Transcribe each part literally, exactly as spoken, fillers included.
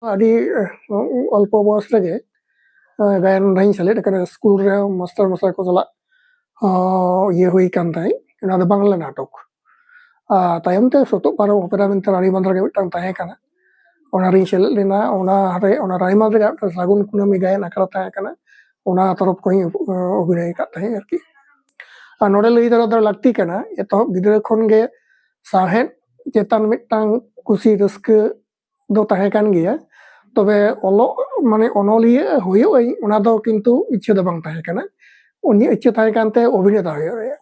ᱟᱹᱰᱤ ᱚᱞᱯᱚ ᱵᱚᱭᱚᱥ ᱨᱮᱜᱮ ᱜᱟᱭᱟᱱ ᱨᱮᱧ ᱥᱮᱞᱮᱫ ᱟᱠᱟᱱᱟ᱾ ᱥᱠᱩᱞ ᱨᱮ ᱢᱟᱥᱴᱟᱨ ᱢᱟᱥᱴᱟᱨ ᱠᱚ ᱥᱟᱞᱟᱜ ᱤᱭᱟᱹ ᱦᱩᱭ ᱠᱟᱱ ᱛᱟᱦᱮᱸᱫ᱾ ᱚᱱᱟ ᱫᱚ ᱵᱟᱝᱞᱟ ᱱᱟᱴᱚᱠ᱾ ᱟᱨ ᱛᱟᱭᱚᱢ ᱛᱮ ᱥᱚᱛᱚᱜ ᱯᱟᱨᱚᱢ ᱚᱯᱮᱨᱟ ᱢᱮᱱᱛᱮ ᱨᱟᱱᱤᱵᱟᱸᱫᱷ ᱨᱮᱜᱮ ᱢᱤᱫᱴᱟᱝ ᱛᱟᱦᱮᱸ ᱠᱟᱱᱟ, ᱚᱱᱟ ᱨᱤᱧ ᱥᱮᱞᱮᱫ ᱞᱮᱱᱟ᱾ ᱚᱱᱟ ᱨᱮ ᱚᱱᱟ ᱨᱟᱱᱤᱵᱟᱸᱫᱷ ᱨᱮᱜᱮ ᱢᱤᱫᱴᱟᱝ ᱥᱟᱹᱜᱩᱱ ᱠᱩᱱᱟᱹᱢᱤ ᱜᱟᱭᱟᱱ ᱟᱠᱷᱲᱟ ᱛᱟᱦᱮᱸ ᱠᱟᱱᱟ, ᱚᱱᱟ ᱛᱚᱨᱚᱯ ᱠᱷᱚᱱ ᱤᱧ ᱚᱵᱷᱤᱱᱚᱭ ᱟᱠᱟᱫ ᱛᱟᱦᱮᱸᱫ ᱟᱨᱠᱤ᱾ ᱟᱨ ᱱᱚᱰᱮ ᱞᱟᱹᱭ ᱫᱚᱦᱚ ᱫᱚ ᱞᱟᱹᱠᱛᱤ ᱠᱟᱱᱟ, ᱮᱛᱚᱦᱚᱵ ᱜᱤᱫᱽᱨᱟᱹ ᱠᱷᱚᱱ ᱜᱮ ᱥᱟᱶᱦᱮᱫ ᱪᱮᱛᱟᱱ ᱢᱤᱫᱴᱟᱝ ᱠᱩᱥᱤ ᱨᱟᱹᱥᱠᱟᱹ ᱫᱚ ᱛᱟᱦᱮᱸ ᱠᱟᱱ ᱜᱮᱭᱟ, ᱛᱚᱵᱮ ᱚᱞᱚᱜ ᱢᱟᱱᱮ ᱚᱱᱚᱞᱤᱭᱟᱹ ᱦᱩᱭᱩᱜ ᱟᱹᱧ, ᱚᱱᱟ ᱫᱚ ᱠᱤᱱᱛᱩ ᱤᱪᱪᱷᱟᱹ ᱫᱚ ᱵᱟᱝ ᱛᱟᱦᱮᱸ ᱠᱟᱱᱟ᱾ ᱩᱱᱤᱭᱟᱜ ᱤᱪᱪᱷᱟᱹ ᱛᱟᱦᱮᱸ ᱠᱟᱱ ᱛᱟᱭᱟ ᱚᱵᱷᱤᱱᱮᱛᱟ ᱦᱩᱭᱩᱜ ᱨᱮᱭᱟᱜ᱾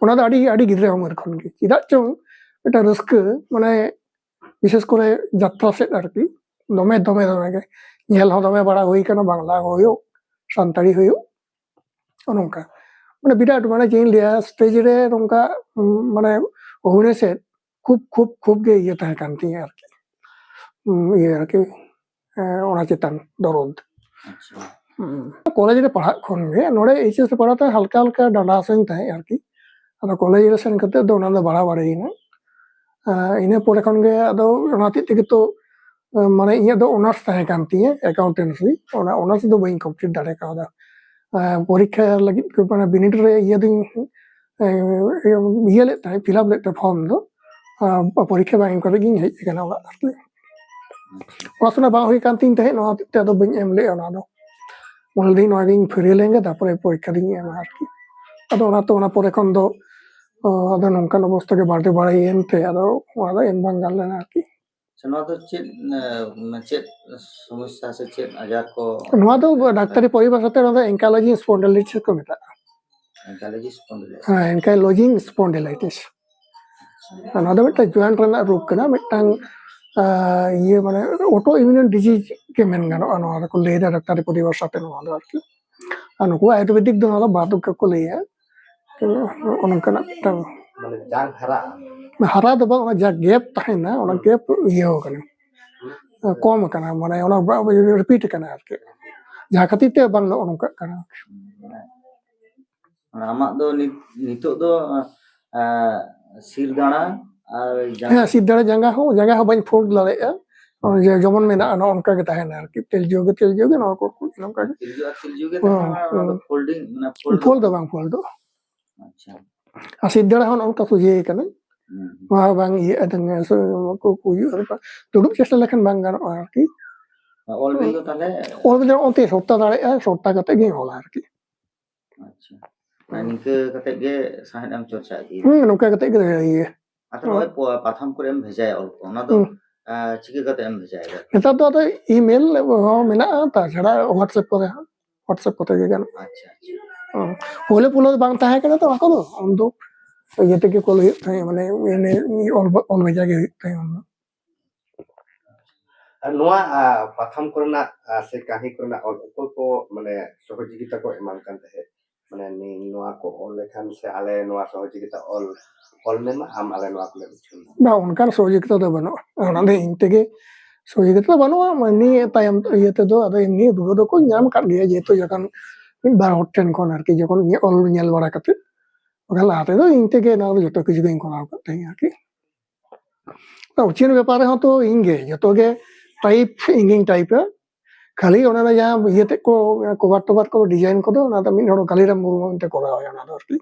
ᱚᱱᱟ ᱫᱚ ᱟᱹᱰᱤ ᱟᱹᱰᱤ ᱜᱤᱫᱽᱨᱟᱹ ᱩᱢᱮᱨ ᱠᱷᱚᱱ ᱜᱮ᱾ ᱪᱮᱫᱟᱜ ᱪᱚᱝ ᱢᱤᱫᱴᱟᱝ ᱨᱟᱹᱥᱠᱟᱹ, ᱢᱟᱱᱮ ᱵᱤᱥᱮᱥ ᱠᱚᱨᱮ ᱡᱟᱛᱨᱟ ᱥᱮᱫ ᱟᱨᱠᱤ, ᱫᱚᱢᱮ ᱫᱚᱢᱮ ᱫᱚᱢᱮ ᱜᱮ ᱧᱮᱞ ᱦᱚᱸ ᱫᱚᱢᱮ ᱵᱟᱲᱟ ᱦᱩᱭ ᱠᱟᱱᱟ, ᱵᱟᱝᱞᱟ ᱦᱩᱭᱩᱜ ᱥᱟᱱᱛᱟᱲᱤ ᱦᱩᱭᱩᱜ, ᱱᱚᱝᱠᱟ᱾ ᱢᱟᱱᱮ ᱵᱤᱨᱟᱴ, ᱢᱟᱱᱮ ᱪᱮᱫ ᱤᱧ ᱞᱟᱹᱭᱟ, ᱥᱴᱮᱡ ᱨᱮ ᱱᱚᱝᱠᱟ ᱩᱢ, ᱢᱟᱱᱮ ᱚᱵᱷᱤᱱᱚᱭ ᱥᱮᱫ ᱠᱷᱩᱵ ᱠᱷᱩᱵ ᱠᱷᱩᱵ ᱜᱮ ᱤᱭᱟᱹ ᱛᱟᱦᱮᱸ ᱠᱟᱱ ᱛᱤᱧᱟᱹ ᱟᱨᱠᱤ, ᱩᱢ, ᱤᱭᱟᱹ ᱟᱨᱠᱤ, ᱮᱸ, ᱚᱱᱟ ᱪᱮᱛᱟᱱ ᱫᱚᱨᱚᱫ᱾ ᱟᱪᱪᱷᱟ᱾ ᱦᱩᱸ᱾ ᱠᱚᱞᱮᱡᱽ ᱨᱮ ᱯᱟᱲᱦᱟᱜ ᱠᱷᱚᱱ ᱜᱮ, ᱱᱚᱰᱮ ᱮᱭᱤᱪ ᱮᱥ ᱨᱮ ᱯᱟᱲᱦᱟᱣ ᱛᱮ ᱦᱟᱞᱠᱟ ᱦᱟᱞᱠᱟ ᱰᱟᱸᱰᱟ ᱦᱟᱹᱥᱩᱧ ᱛᱟᱦᱮᱸᱫ ᱟᱨᱠᱤ᱾ ᱟᱫᱚ ᱠᱚᱞᱮᱡᱽ ᱨᱮ ᱥᱮᱱ ᱠᱟᱛᱮ ᱫᱚ ᱚᱱᱟ ᱫᱚ ᱵᱟᱲᱟ ᱵᱟᱲᱟᱭᱮᱱᱟ᱾ ᱟᱨ ᱤᱱᱟᱹ ᱯᱚᱨᱮ ᱠᱷᱚᱱ ᱜᱮ ᱟᱫᱚ ᱚᱱᱟ ᱦᱚᱛᱮᱡ ᱛᱮᱜᱮ ᱛᱚ, ᱢᱟᱱᱮ ᱤᱧᱟᱹᱜ ᱫᱚ ᱚᱱᱟᱨᱥ ᱛᱟᱦᱮᱸ ᱠᱟᱱ ᱛᱤᱧᱟᱹ ᱮᱠᱟᱣᱩᱱᱴᱮᱱᱥᱤ, ᱚᱱᱟ ᱚᱱᱟᱨᱥ ᱫᱚ ᱵᱟᱹᱧ ᱠᱚᱢᱯᱞᱤᱴ ᱫᱟᱲᱮ ᱠᱟᱣᱫᱟ᱾ ᱟᱨ ᱯᱚᱨᱤᱠᱠᱷᱟ ᱞᱟᱹᱜᱤᱫ ᱠᱚ, ᱢᱟᱱᱮ ᱵᱤᱱᱤᱰ ᱨᱮ ᱤᱭᱟᱹ ᱫᱩᱧ, ᱮ, ᱤᱭᱟᱹ ᱞᱮᱫ ᱛᱟᱦᱮᱸᱫ, ᱯᱷᱤᱞ ᱟᱯ ᱞᱮᱫ ᱛᱟᱦᱮᱸᱫ ᱯᱷᱚᱨᱢ ᱫᱚ᱾ ᱟᱨ ᱯᱚᱨᱤᱠᱠᱷᱟ ᱵᱟᱝ ᱮᱢ ᱠᱟᱛᱮ ᱜᱤᱧ ᱦᱮᱡ ᱟᱠᱟᱱᱟ ᱚᱲᱟᱜ ᱟᱨᱠᱤ᱾ ᱯᱚᱲᱟᱥᱩᱱᱟ ᱵᱟᱝ ᱦᱩᱭ ᱠᱟᱱ ᱛᱤᱧ ᱛᱟᱦᱮᱸᱫ, ᱱᱚᱣᱟ ᱦᱚᱛᱮᱡ ᱛᱮ ᱟᱫᱚ ᱵᱟᱹᱧ ᱮᱢ ᱞᱮᱫᱼᱟ ᱚᱱᱟ ᱫᱚ᱾ ᱢᱚᱱᱮ ᱞᱮᱫᱟᱹᱧ ᱱᱚᱣᱟ ᱜᱤᱧ ᱯᱷᱟᱹᱨᱭᱟᱹ ᱞᱮᱱ ᱜᱮ, ᱛᱟᱨᱯᱚᱨᱮ ᱯᱚᱨᱤᱠᱠᱷᱟ ᱫᱚᱧ ᱮᱢᱟ ᱟᱨᱠᱤ᱾ ᱟᱫᱚ ᱚᱱᱟ ᱛᱚ, ᱚᱱᱟ ᱯᱚᱨᱮ ᱠᱷᱚᱱ ᱫᱚ, ᱚ, ᱟᱫᱚ ᱱᱚᱝᱠᱟᱱ ᱚᱵᱚᱥᱛᱟ ᱜᱮ ᱵᱟᱹᱲᱛᱤ ᱵᱟᱲᱟᱭᱮᱱ ᱛᱮ ᱟᱫᱚ ᱚᱱᱟ ᱫᱚ ᱮᱢ ᱵᱟᱝ ᱜᱟᱱ ᱞᱮᱱᱟ ᱟᱨᱠᱤ᱾ ᱟᱪᱪᱷᱟ, ᱱᱚᱣᱟ ᱫᱚ ᱪᱮᱫ, ᱮ, ᱪᱮᱫ ᱥᱚᱢᱚᱥᱥᱟ ᱥᱮ ᱪᱮᱫ ᱟᱡᱟᱨ ᱠᱚ? ᱱᱚᱣᱟ ᱫᱚ ᱰᱟᱠᱛᱟᱨᱤ ᱯᱚᱨᱤᱵᱷᱟᱥᱟ ᱛᱮ ᱱᱚᱣᱟ ᱫᱚ ankylosing spondylitis ᱠᱚ ᱢᱮᱛᱟᱜᱼᱟ᱾ Ankylosing spondylitis᱾ ᱦᱮᱸ, ankylosing spondylitis᱾ ᱟᱨ ᱱᱚᱣᱟ ᱫᱚ ᱢᱤᱫᱴᱟᱝ ᱡᱚᱭᱮᱱᱴ ᱨᱮᱱᱟᱜ ᱨᱳᱜᱽ ᱠᱟᱱᱟ, ᱢᱤᱫᱴᱟᱝ, ᱟ, ᱤᱭᱟᱹ ᱢᱟᱱᱮ autoimmune disease ᱜᱮ ᱢᱮᱱ ᱜᱟᱱᱚᱜᱼᱟ, ᱱᱚᱣᱟ ᱫᱚᱠᱚ ᱞᱟᱹᱭᱫᱟ ᱰᱟᱠᱛᱟᱨᱤ ᱯᱚᱨᱤᱵᱷᱟᱥᱟ ᱛᱮ ᱱᱚᱣᱟ ᱫᱚ ᱟᱨᱠᱤ᱾ ᱟᱨ ᱱᱩᱠᱩ ᱟᱭᱩᱨᱵᱮᱫᱤᱠ ᱫᱚ ᱱᱚᱣᱟ ᱫᱚ ᱵᱟᱛ ᱨᱳᱜᱽ ᱜᱮᱠᱚ ᱞᱟᱹᱭᱟ᱾ ᱱᱚᱜᱼᱚ ᱱᱚᱝᱠᱟᱱᱟᱜ ᱢᱤᱫᱴᱟᱝ ᱢᱟᱱᱮ ᱡᱟᱝ ᱦᱟᱨᱟᱜᱼᱟ᱾ ᱦᱟᱨᱟ ᱫᱚ ᱵᱟᱝ, ᱚᱱᱟ ᱡᱟᱦᱟᱸ ᱜᱮᱯ ᱛᱟᱦᱮᱱᱟ, ᱚᱱᱟ ᱦᱩᱸ᱾ ᱜᱮᱯ ᱤᱭᱟᱹ ᱠᱟᱱᱟ, ᱠᱚᱢ ᱠᱟᱱᱟ, ᱢᱟᱱᱮ ᱚᱱᱟ ᱨᱤᱯᱤᱴ ᱠᱟᱱᱟ ᱟᱨᱠᱤ, ᱡᱟᱦᱟᱸ ᱠᱷᱟᱹᱛᱤᱨ ᱛᱮ ᱵᱟᱝ ᱱᱚᱜᱼᱚ ᱱᱚᱝᱠᱟᱜ ᱠᱟᱱᱟ᱾ ᱢᱟᱱᱮ ᱟᱢᱟᱜ ᱫᱚ ᱱᱤᱛ-, ᱱᱤᱛᱚᱜ ᱫᱚ, ᱟ, ᱥᱤᱨ ᱫᱟᱬᱟ ᱟᱨ ᱡᱟᱸᱜᱟ? ᱦᱮᱸ, ᱥᱤᱨ ᱫᱟᱬᱟ, ᱡᱟᱸᱜᱟ ᱦᱚᱸ, ᱡᱟᱸᱜᱟ ᱦᱚᱸ ᱵᱟᱹᱧ ᱯᱷᱳᱞᱰ ᱫᱟᱲᱮᱭᱟᱜᱼᱟ᱾ ᱡᱮ ᱡᱮᱢᱚᱱ ᱢᱮᱱᱟᱜᱼᱟ, ᱱᱚᱜᱼᱚ ᱱᱚᱝᱠᱟ ᱜᱮ ᱛᱟᱦᱮᱱᱟ ᱟᱨᱠᱤ, ᱛᱮᱞᱡᱩ ᱜᱮ ᱛᱮᱞᱡᱩ ᱜᱮ, ᱱᱚᱣᱟ ᱠᱚ ᱱᱚᱝᱠᱟ ᱜᱮ᱾ ᱛᱤᱞᱡᱩ ᱟᱨ ᱛᱤᱞᱡᱩ ᱜᱮ ᱦᱮᱸ, ᱛᱟᱦᱮᱱᱟ, ᱚᱱᱟ ᱫᱚ ᱦᱮᱸ᱾ Folding, ᱢᱟᱱᱮ fold ᱯᱷᱳᱞ ᱫᱚ ᱵᱟᱝ, ᱯᱷᱳᱞ ᱫᱚ᱾ ᱟᱪᱪᱷᱟ᱾ ᱟᱨ ᱥᱤᱫ ᱫᱟᱲᱮ ᱦᱚᱸ ᱱᱚᱜᱼᱚ ᱱᱚᱝᱠᱟ ᱥᱚᱡᱷᱮ ᱠᱟᱱᱟ᱾ ᱦᱩᱸ᱾ ᱱᱚᱣᱟ ᱵᱟᱝ ᱤᱭᱟᱹᱜᱼᱟ, ᱫᱮᱸᱜᱮ ᱦᱟᱹᱥᱩ ᱠᱚ ᱦᱩᱭᱩᱜᱼᱟ᱾ ᱫᱩᱲᱩᱵ ᱪᱮᱥᱴᱟ ᱞᱮᱠᱷᱟᱱ ᱵᱟᱝ ᱜᱟᱱᱚᱜᱼᱟ ᱟᱨᱠᱤ᱾ ᱚᱞ ᱵᱮᱞ ᱫᱚ ᱛᱟᱦᱞᱮ? ᱚᱞ ᱵᱮᱞ ᱚᱱᱛᱮ ᱥᱚᱴᱟ ᱫᱟᱲᱮᱭᱟᱜᱼᱟ, ᱥᱚᱴᱟ ᱠᱟᱛᱮ ᱜᱤᱧ ᱚᱞᱟ ᱟᱨᱠᱤ᱾ ᱟᱪᱪᱷᱟ᱾ ᱟᱨ ᱱᱤᱝᱠᱟᱹ ᱠᱟᱛᱮ ᱜᱮ ᱥᱟᱶᱦᱮᱫ ᱮᱢ ᱪᱚᱨᱪᱟ ᱤᱫᱤᱭᱮᱫᱟ? ᱦᱩᱸ, ᱱᱚᱝᱠᱟ ᱠᱟᱛᱮ ᱜᱮ ᱤᱭᱟᱹ᱾ ᱟᱨ ᱱᱚᱜᱼᱚᱭ ᱯᱚ-, ᱯᱟᱛᱷᱟᱢ ᱠᱚᱨᱮ ᱮᱢ ᱵᱷᱮᱡᱟᱭᱟ ᱚᱞ ᱠᱚ, ᱚᱱᱟ ᱫᱚ, ᱦᱩᱸ᱾ ᱟ, ᱪᱤᱠᱟᱹ ᱠᱟᱛᱮ ᱮᱢ ᱵᱷᱮᱡᱟᱭᱮᱫᱟ? ᱱᱮᱛᱟᱨ ᱫᱚ ᱟᱫᱚ email ᱦᱚᱸ ᱢᱮᱱᱟᱜᱼᱟ, ᱛᱟᱪᱷᱟᱲᱟ WhatsApp ᱠᱚᱨᱮ ᱦᱚᱸ, WhatsApp ᱠᱚᱛᱮ ᱜᱮ ᱜᱟᱱᱚᱜᱼᱟ᱾ ᱟᱪᱪᱷᱟ, ᱟᱪᱪᱷᱟ᱾ ᱦᱩᱸ᱾ ᱯᱳᱭᱞᱳ ᱯᱳᱭᱞᱳ ᱫᱚ ᱵᱟᱝ ᱛᱟᱦᱮᱸ ᱠᱟᱱᱟ ᱛᱚ, ᱚᱱᱟ ᱠᱚᱫᱚ ᱩᱱᱫᱚ ᱤᱭᱟᱹ ᱛᱮᱜᱮ ᱠᱳᱞ ᱦᱩᱭᱩᱜ ᱛᱟᱦᱮᱸᱫ, ᱢᱟᱱᱮ ᱮᱢᱱᱤ ᱚᱞ, ᱚᱞ ᱵᱷᱮᱡᱟ ᱜᱮ ᱦᱩᱭᱩᱜ ᱛᱟᱦᱮᱸᱫ ᱩᱱᱫᱚ᱾ ᱟᱨ ᱱᱚᱣᱟ, ᱟ, ᱯᱟᱛᱷᱟᱢ ᱠᱚᱨᱮᱱᱟᱜ, ᱟ, ᱥᱮ ᱠᱟᱹᱦᱱᱤ ᱠᱚᱨᱮᱱᱟᱜ ᱚᱞ ᱚᱠᱚᱭ ᱠᱚ, ᱢᱟᱱᱮ, ᱥᱚᱦᱚᱡᱳᱜᱤᱛᱟ ᱠᱚ ᱮᱢᱟᱢ ᱠᱟᱱ ᱛᱟᱦᱮᱸᱫ? ᱢᱟᱱᱮ, ᱱᱤ-, ᱱᱚᱣᱟ ᱠᱚ ᱚᱞ ᱞᱮᱠᱷᱟᱱ ᱥᱮ ᱟᱞᱮ ᱱᱚᱣᱟ ᱥᱚᱦᱚᱡᱳᱜᱤᱛᱟ ᱚᱞ, ᱚᱞ ᱢᱮ ᱢᱟ, ᱟᱢ ᱟᱞᱮ ᱱᱚᱣᱟ ᱠᱚᱞᱮ ᱩᱪᱷᱟᱹᱱ ᱢᱟ᱾ ᱵᱟᱝ, ᱚᱱᱠᱟᱱ ᱥᱚᱦᱚᱡᱳᱜᱤᱛᱟ ᱫᱚ ᱵᱟᱹᱱᱩᱜᱼᱟ᱾ ᱚᱱᱟ ᱫᱚ ᱤᱧ ᱛᱮᱜᱮ ᱥᱚᱦᱚᱡᱳᱜᱤᱛᱟ ᱫᱚ ᱵᱟᱹᱱᱩᱜᱼᱟ᱾ ᱮᱢᱱᱤ ᱛᱟᱭᱚᱢ ᱤᱭᱟᱹ ᱛᱮᱫᱚ, ᱟᱫᱚ ᱮᱢᱱᱤ ᱫᱩᱲᱩᱵ ᱫᱚᱠᱚ ᱧᱟᱢ ᱟᱠᱟᱫ ᱜᱮᱭᱟ, ᱡᱮᱦᱮᱛᱩ ᱡᱚᱠᱷᱚᱱ ᱢᱤᱫ ᱵᱟᱨ ᱦᱚᱲ ᱴᱷᱮᱱ ᱠᱷᱚᱱ ᱟᱨᱠᱤ, ᱡᱚᱠᱷᱚᱱ ᱤᱧᱟᱹᱜ ᱚᱞ ᱧᱮᱞ ᱵᱟᱲᱟ ᱠᱟᱛᱮ, ᱵᱟᱠᱷᱟᱱ ᱞᱟᱦᱟ ᱛᱮᱫᱚ ᱤᱧ ᱛᱮᱜᱮ ᱱᱚᱣᱟ ᱫᱚ ᱡᱚᱛᱚ ᱠᱤᱪᱷᱩ ᱜᱤᱧ ᱠᱚᱨᱟᱣ ᱟᱠᱟᱫ ᱛᱟᱦᱮᱸᱜ ᱟᱨᱠᱤ᱾ ᱩᱪᱷᱟᱹᱱ ᱵᱮᱯᱟᱨ ᱨᱮᱦᱚᱸ ᱛᱚ ᱤᱧ ᱜᱮ, ᱡᱚᱛᱚ ᱜᱮ type ᱤᱧ ᱜᱤᱧ typeᱟ᱾ ᱠᱷᱟᱹᱞᱤ ᱚᱱᱟ ᱨᱮ ᱡᱟᱦᱟᱸ ᱤᱭᱟᱹ ᱛᱮᱫ ᱠᱚ, cover ᱴᱚᱵᱟᱨ ᱠᱚ, design ᱠᱚᱫᱚ ᱚᱱᱟ ᱫᱚ ᱢᱤᱫ ᱦᱚᱲ ᱠᱟᱞᱤᱨᱟᱢ ᱢᱩᱨᱢᱩ ᱢᱮᱱᱛᱮ ᱠᱚᱨᱟᱣᱟ ᱚᱱᱟ ᱫᱚ ᱟᱨᱠᱤ᱾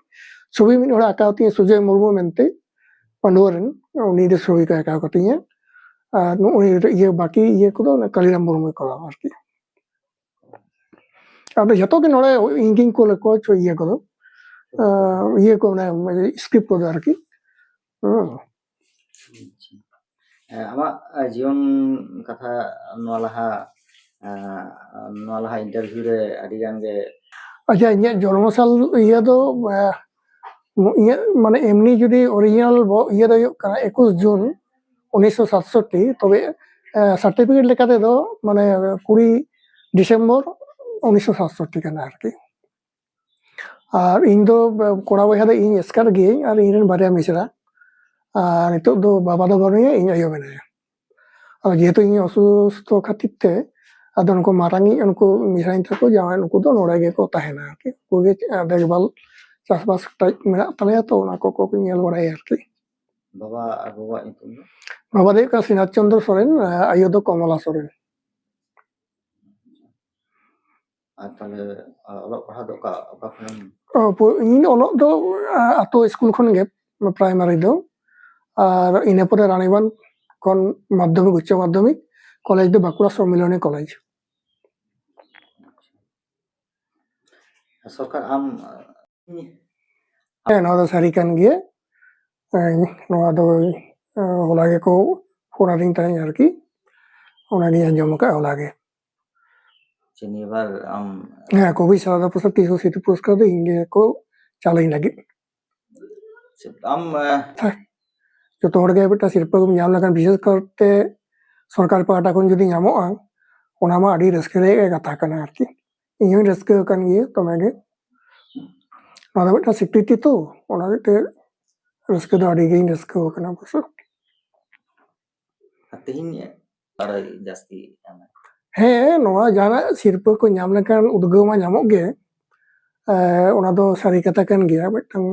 ᱪᱷᱚᱵᱤ ᱢᱤᱫ ᱦᱚᱲ ᱟᱸᱠᱟᱣ ᱛᱤᱧᱟᱹ, ᱥᱩᱡᱚᱭ ᱢᱩᱨᱢᱩ ᱢᱮᱱᱛᱮ, ᱯᱟᱺᱰᱩᱣᱟ ᱨᱮᱱ, ᱩᱱᱤ ᱫᱚ ᱪᱷᱚᱵᱤ ᱠᱚ ᱟᱸᱠᱟᱣ ᱠᱟᱛᱤᱧᱟ᱾ ᱟᱨ ᱱᱩᱜᱼᱩᱭ ᱤᱭᱟᱹ ᱵᱟᱹᱠᱤ ᱤᱭᱟᱹ ᱠᱚᱫᱚ ᱚᱱᱟ ᱠᱟᱞᱤᱨᱟᱢ ᱢᱩᱨᱢᱩᱭ ᱠᱚᱨᱟᱣᱟ ᱟᱨᱠᱤ᱾ ᱟᱫᱚ ᱡᱚᱛᱚ ᱜᱮ ᱱᱚᱰᱮ ᱤᱧ ᱜᱤᱧ ᱠᱩᱞ ᱟᱠᱚᱣᱟ, ᱪᱚ ᱤᱭᱟᱹ ᱠᱚᱫᱚ, ᱟᱸ, ᱤᱭᱟᱹ ᱠᱚ, ᱢᱟᱱᱮ script ᱠᱚᱫᱚ ᱟᱨᱠᱤ᱾ ᱦᱩᱸ᱾ ᱟᱪᱪᱷᱟ᱾ ᱮᱸ, ᱟᱢᱟᱜ, ᱮᱸ, ᱡᱤᱭᱚᱱ ᱠᱟᱛᱷᱟ ᱱᱚᱣᱟ ᱞᱟᱦᱟ, ᱮᱸ, ᱱᱚᱣᱟ ᱞᱟᱦᱟ interview ᱨᱮ ᱟᱹᱰᱤ ᱜᱟᱱ ᱜᱮ ᱟᱪᱪᱷᱟ, ᱤᱧᱟᱹᱜ ᱡᱚᱱᱢᱚ ᱥᱟᱞ ᱤᱭᱟᱹ ᱫᱚ, ᱮᱸ, ᱤᱧᱟᱹᱜ ᱢᱟᱱᱮ ᱮᱢᱱᱤ ᱡᱩᱫᱤ original ᱵᱚ-, ᱤᱭᱟᱹ ᱫᱚ ᱦᱩᱭᱩᱜ ᱠᱟᱱᱟ ᱮᱠᱩᱥ ᱡᱩᱱ ᱩᱱᱤᱥᱥᱚ ᱥᱟᱛᱥᱚᱴᱴᱤ, ᱛᱚᱵᱮ, ᱮᱸ, certificate ᱞᱮᱠᱟ ᱛᱮᱫᱚ ᱢᱟᱱᱮ ᱠᱩᱲᱤ ᱰᱤᱥᱮᱢᱵᱚᱨ ᱩᱱᱤᱥᱥᱚ ᱥᱟᱛᱥᱚᱴᱴᱤ ᱠᱟᱱᱟ ᱟᱨᱠᱤ᱾ ᱟᱨ ᱤᱧ ᱫᱚ, ᱮᱸ, ᱠᱚᱲᱟ ᱵᱚᱭᱦᱟ ᱫᱚ ᱤᱧ ᱮᱥᱠᱟᱨ ᱜᱤᱭᱟᱹᱧ ᱟᱨ ᱤᱧ ᱨᱮᱱ ᱵᱟᱨᱭᱟ ᱢᱤᱥᱨᱟ᱾ ᱟᱨ ᱱᱤᱛᱚᱜ ᱫᱚ ᱵᱟᱵᱟ ᱫᱚ ᱵᱟᱹᱱᱩᱭᱟ, ᱤᱧ ᱟᱭᱳ ᱢᱮᱱᱟᱭᱟ᱾ ᱟᱫᱚ ᱡᱮᱦᱮᱛᱩ ᱤᱧ ᱚᱥᱩᱥᱛᱷᱚ ᱠᱷᱟᱹᱛᱤᱨ ᱛᱮ, ᱟᱫᱚ ᱱᱩᱠᱩ ᱢᱟᱨᱟᱝᱤᱡ ᱩᱱᱠᱩ ᱢᱤᱥᱨᱟᱧ ᱛᱟᱠᱚ ᱡᱟᱶᱟᱭ, ᱱᱩᱠᱩ ᱫᱚ ᱱᱚᱰᱮ ᱜᱮᱠᱚ ᱛᱟᱦᱮᱱᱟ ᱟᱨᱠᱤ᱾ ᱩᱱᱠᱩ ᱜᱮ ᱫᱮᱠᱷᱵᱷᱟᱞ, ᱪᱟᱥᱵᱟᱥ ᱴᱟᱭᱤᱯ ᱢᱮᱱᱟᱜ ᱛᱟᱞᱮᱭᱟ ᱛᱚ, ᱚᱱᱟ ᱠᱚᱠᱚ ᱧᱮᱞ ᱵᱟᱲᱟᱭᱟ ᱟᱨᱠᱤ᱾ ᱵᱟᱵᱟ ᱟᱨ ᱜᱚᱜᱚᱣᱟᱜ ᱧᱩᱛᱩᱢ ᱫᱚ? ᱵᱟᱵᱟ ᱫᱚ ᱦᱩᱭᱩᱜ ᱠᱟᱱᱟ ᱥᱨᱤᱱᱟᱛᱷ ᱪᱚᱱᱫᱨᱚ ᱥᱚᱨᱮᱱ, ᱟᱭᱳ ᱫᱚ ᱠᱚᱢᱚᱞᱟ ᱥᱚᱨᱮᱱ᱾ ᱟᱨ ᱛᱟᱦᱞᱮ ᱚᱞᱚᱜ ᱯᱟᱲᱦᱟᱣ ᱫᱚ ᱚᱠᱟ ᱚᱠᱟ ᱠᱷᱚᱱᱮᱢ? ᱤᱧ ᱚᱞᱚᱜ ᱫᱚ ᱟᱛᱳ ᱥᱠᱩᱞ ᱠᱷᱚᱱ ᱜᱮ, ᱯᱨᱟᱭᱢᱟᱨᱤ ᱫᱚ, ᱟᱨ ᱤᱱᱟᱹ ᱯᱚᱨᱮ ᱨᱟᱱᱤᱵᱟᱸᱫᱷ ᱠᱷᱚᱱ ᱢᱟᱫᱽᱫᱷᱚᱢᱤᱠ, ᱩᱪᱪᱚ ᱢᱟᱫᱽᱫᱷᱚᱢᱤᱠ᱾ ᱠᱚᱞᱮᱡᱽ ᱫᱚ ᱵᱟᱸᱠᱩᱲᱟ ᱥᱚᱢᱢᱤᱞᱚᱱᱤ ᱠᱚᱞᱮᱡᱽ᱾ ᱥᱚᱨᱠᱟᱨ ᱟᱢ ᱦᱮᱸ, ᱱᱚᱣᱟ ᱫᱚ ᱥᱟᱹᱨᱤ ᱠᱟᱱ ᱜᱮᱭᱟ᱾ ᱱᱚᱣᱟ ᱫᱚ ᱦᱚᱞᱟ ᱜᱮᱠᱚ ᱯᱷᱳᱱ ᱟᱹᱫᱤᱧ ᱛᱟᱦᱮᱸᱫ ᱟᱨᱠᱤ, ᱚᱱᱟᱜᱤᱧ ᱟᱸᱡᱚᱢ ᱟᱠᱟᱫ ᱦᱚᱞᱟ ᱜᱮ᱾ ᱪᱮᱫ ᱱᱤᱭᱟᱹ ᱵᱟᱨ ᱟᱢ ᱦᱮᱸ, ᱠᱚᱵᱤ ᱥᱟᱨᱚᱫᱟ ᱯᱨᱚᱥᱟᱫᱽ ᱠᱤᱥᱠᱩ ᱥᱤᱨᱯᱟᱹ ᱯᱩᱨᱚᱥᱠᱟᱨ ᱫᱚ ᱤᱧ ᱜᱮᱠᱚ ᱪᱟᱞᱟᱹᱧ ᱞᱟᱹᱜᱤᱫ᱾ ᱟᱢ ᱡᱚᱛᱚ ᱦᱚᱲ ᱜᱮ ᱢᱤᱫᱴᱟᱝ ᱥᱤᱨᱯᱟᱹ ᱠᱚᱢ ᱧᱟᱢ ᱞᱮᱠᱷᱟᱱ, ᱵᱤᱥᱮᱥ ᱠᱟᱨᱛᱮ ᱥᱚᱨᱠᱟᱨ ᱯᱟᱦᱴᱟ ᱠᱷᱚᱱ ᱡᱩᱫᱤ ᱧᱟᱢᱚᱜᱼᱟ, ᱚᱱᱟ ᱢᱟ ᱟᱹᱰᱤ ᱨᱟᱹᱥᱠᱟᱹ ᱨᱮᱭᱟᱜ ᱜᱮ ᱠᱟᱛᱷᱟ ᱠᱟᱱᱟ ᱟᱨᱠᱤ᱾ ᱤᱧ ᱦᱚᱸᱧ ᱨᱟᱹᱥᱠᱟᱹ ᱟᱠᱟᱱ ᱜᱮᱭᱟ ᱫᱚᱢᱮ ᱜᱮ᱾ ᱱᱚᱣᱟ ᱫᱚ ᱢᱤᱫᱴᱟᱝ ᱥᱤᱠᱨᱤᱛᱤ ᱛᱚ, ᱚᱱᱟ ᱢᱤᱫᱴᱮᱱ ᱨᱟᱹᱥᱠᱟᱹ ᱫᱚ ᱟᱹᱰᱤ ᱜᱤᱧ ᱨᱟᱹᱥᱠᱟᱹ ᱟᱠᱟᱱᱟ ᱚᱵᱚᱥᱥᱚ᱾ ᱟᱨ ᱛᱮᱦᱮᱧ ᱟᱨᱚ ᱡᱟᱹᱥᱛᱤ ᱮᱱᱟ᱾ ᱦᱮᱸ, ᱱᱚᱣᱟ ᱡᱟᱦᱟᱱᱟᱜ ᱥᱤᱨᱯᱟᱹ ᱠᱚ ᱧᱟᱢ ᱞᱮᱠᱷᱟᱱ ᱩᱫᱽᱜᱟᱹᱣ ᱢᱟ ᱧᱟᱢᱚᱜ ᱜᱮ᱾ ᱮ, ᱚᱱᱟ ᱫᱚ ᱥᱟᱹᱨᱤ ᱠᱟᱛᱷᱟ ᱠᱟᱱ ᱜᱮᱭᱟ᱾ ᱢᱤᱫᱴᱟᱝ